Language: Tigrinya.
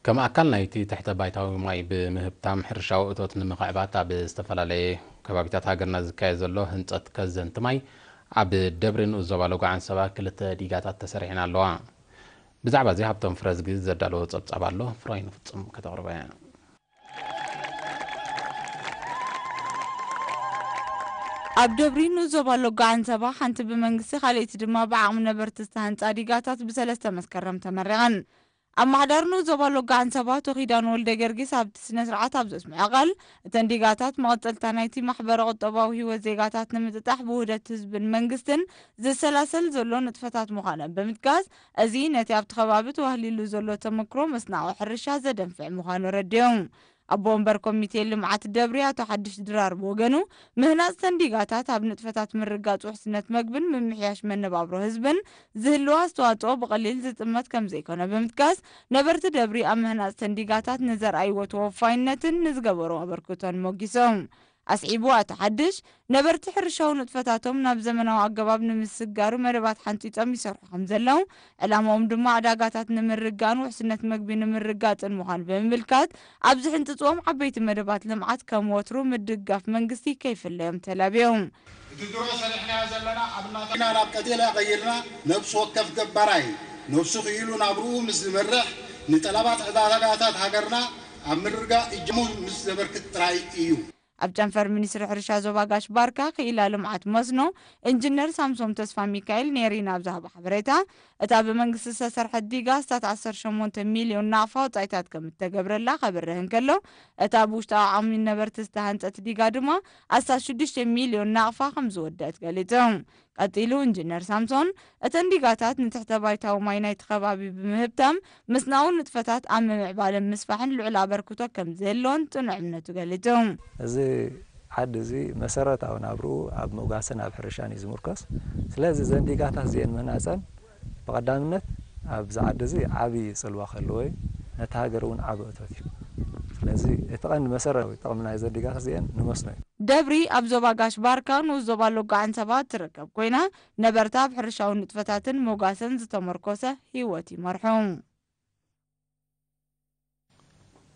ከም ኣካል ናይቲ ትሕተ ባይታዊ ማይ ብምህብታም ሕርሻዊ እቶት ንምኽዕባት ኣብ ዝተፈላለየ ከባቢታት ሃገርና ዝካየድ ዘሎ ህንጸት ከዘንቲ ማይ ኣብ ደብሪ ንኡስ ዞባ ሎጎ ዓንሰባ ክልተ ዲጋታት ተሰሪሐን ኣለዋ። ብዛዕባ እዚ ሃብቶም ፍረዝጊ ዘዳለዎ ጸብጻብ ኣሎ፣ ፍሮይን ፍጹም ከተቕርቦ እያ። ኣብ ደብሪ ንኡስ ዞባ ሎጎ ዓንሰባ ሓንቲ ብመንግስቲ ካልኣይቲ ድማ ብዓቕሚ ነበርቲ ዝተሃንጻ ዲጋታት ብሰለስተ መስከረም ተመሪቐን። ኣመሓዳሪ ንኡስ ዞባ ሎጎ ዓንሰባ ኣቶ ኪዳኑ ወልደ ጊዮርጊስ ኣብቲ ስነ ስርዓት ኣብ ዘስምዖ ቃል፣ እተን ዲጋታት መቐጸልታ ናይቲ ማሕበረ ቁጠባዊ ህይወት ዜጋታት ንምጥጣሕ ብውህደት ህዝብን መንግስትን ዝሰላሰል ዘሎ ንጥፈታት ምዃነን ብምጥቃስ፣ እዚ ነቲ ኣብቲ ከባቢ ተዋህሊሉ ዘሎ ተመክሮ መስናቖ ሕርሻ ዘደንፍዕ ምዃኑ ኣረዲኦም። ኣቦ ወንበር ኮሚቴ ልምዓት ደብሪ ኣቶ ሓድሽ ድራር ብወገኑ፣ ምህናጽ ተንዲጋታት ኣብ ንጥፈታት ምርጋጽ ውሕስነት መግብን ምምሕያሽ መነባብሮ ህዝብን ዝህልዎ ኣስተዋጽኦ ብቐሊል ዝጥመት ከም ዘይኮነ ብምጥቃስ፣ ነበርቲ ደብሪ ኣብ ምህናጽ ተንዲጋታት ንዘርኣይዎ ተወፋይነትን ንዝገበርዎ ኣበርክቶን ሞጊሶም። ኣስዒቡ ኣቶ ሓድሽ፣ ነበርቲ ሕርሻዊ ንጥፈታቶም ናብ ዘመናዊ ኣገባብ ንምስግጋሩ መደባት ሓንጺጾም ይሰርሑ ከም ዘለዉ፣ ዕላማኦም ድማ ዕዳጋታት ንምርግጋእን ውሕስነት መግቢ ንምርጋጽን ምዃኑ ብምምልካት፣ ኣብ ዝሕንጽጽዎም ዓበይቲ መደባት ልምዓት ከም ወትሩ ምድጋፍ መንግስቲ ከይፍለዮም ተላብዮም። እቲ ድሮ ሰሪሕናዮ ዘለና ኣብ እናተ ናብ ቀጤልያ ቀይርና፣ ነብሲ ወከፍ ገባራይ ነብሱ ክኢሉ ናብርኡ ምስ ዝመርሕ፣ ንጠለባት ዕዳጋታት ሃገርና ኣብ ምርጋእ እጃሙ ምስ ዘበርክት ጥራይ እዩ። ኣብ ጨንፈር ሚኒስትሪ ሕርሻ ዞባ ጋሽ ባርካ ክኢላ ልምዓት መስኖ ኢንጂነር ሳምሶም ተስፋ ሚካኤል ኔሪና ኣብ ዝሃቦ ሓበሬታ፣ እታ ብመንግስቲ ዝተሰርሐት ዲጋ ኣስታት ዓሰርተ ሸሞንተ ሚልዮን ናቕፋ ወጻኢታት ከም እተገብረላ ከብርህ እንከሎ፣ እታ ብውሽጣዊ ዓቕሚ ነበርቲ ዝተሃንጸት ዲጋ ድማ ኣስታት ሽዱሽተ ሚልዮን ናቕፋ ከም ዝወደአት ገሊጹ። ቀጺሉ ኢንጂነር ሳምሶን፣ እተን ዲጋታት ንትሕተ ባይታዊ ማይ ናይቲ ከባቢ ብምህብታም፣ ምስናኡ ንጥፈታት ኣብ ምምዕባልን ምስፋሕን ልዑል ኣበርክቶ ከም ዝህልዎን ጽኑዕ እምነቱ ገሊጹ። እዚ ዓዲ እዚ መሰረታዊ ናብርኡ ኣብ ምውጋስን ኣብ ሕርሻን እዩ ዝምርኮስ። ስለዚ እዘን ዲጋታት እዚአን ምህናጸን ብቐዳምነት ኣብዚ ዓዲ እዚ ዓቢ ጽልዋ ክህልዎ እዩ። ነቲ ሃገር እውን ዓቢ እቶት እዩ። ስለዚ እቲ ቀንዲ መሰረታዊ ጥቕሚ ናይ እዘን ዲጋታት እዚአን ንመስኖ እዩ። ደብሪ ኣብ ዞባ ጋሽ ባርካ ንኡስ ዞባ ሎጎ ዓንሰባ እትርከብ ኮይና፣ ነበርታ ኣብ ሕርሻዊ ንጥፈታትን ሞጋሰን ዝተመርኮሰ ህይወት ይመርሑ።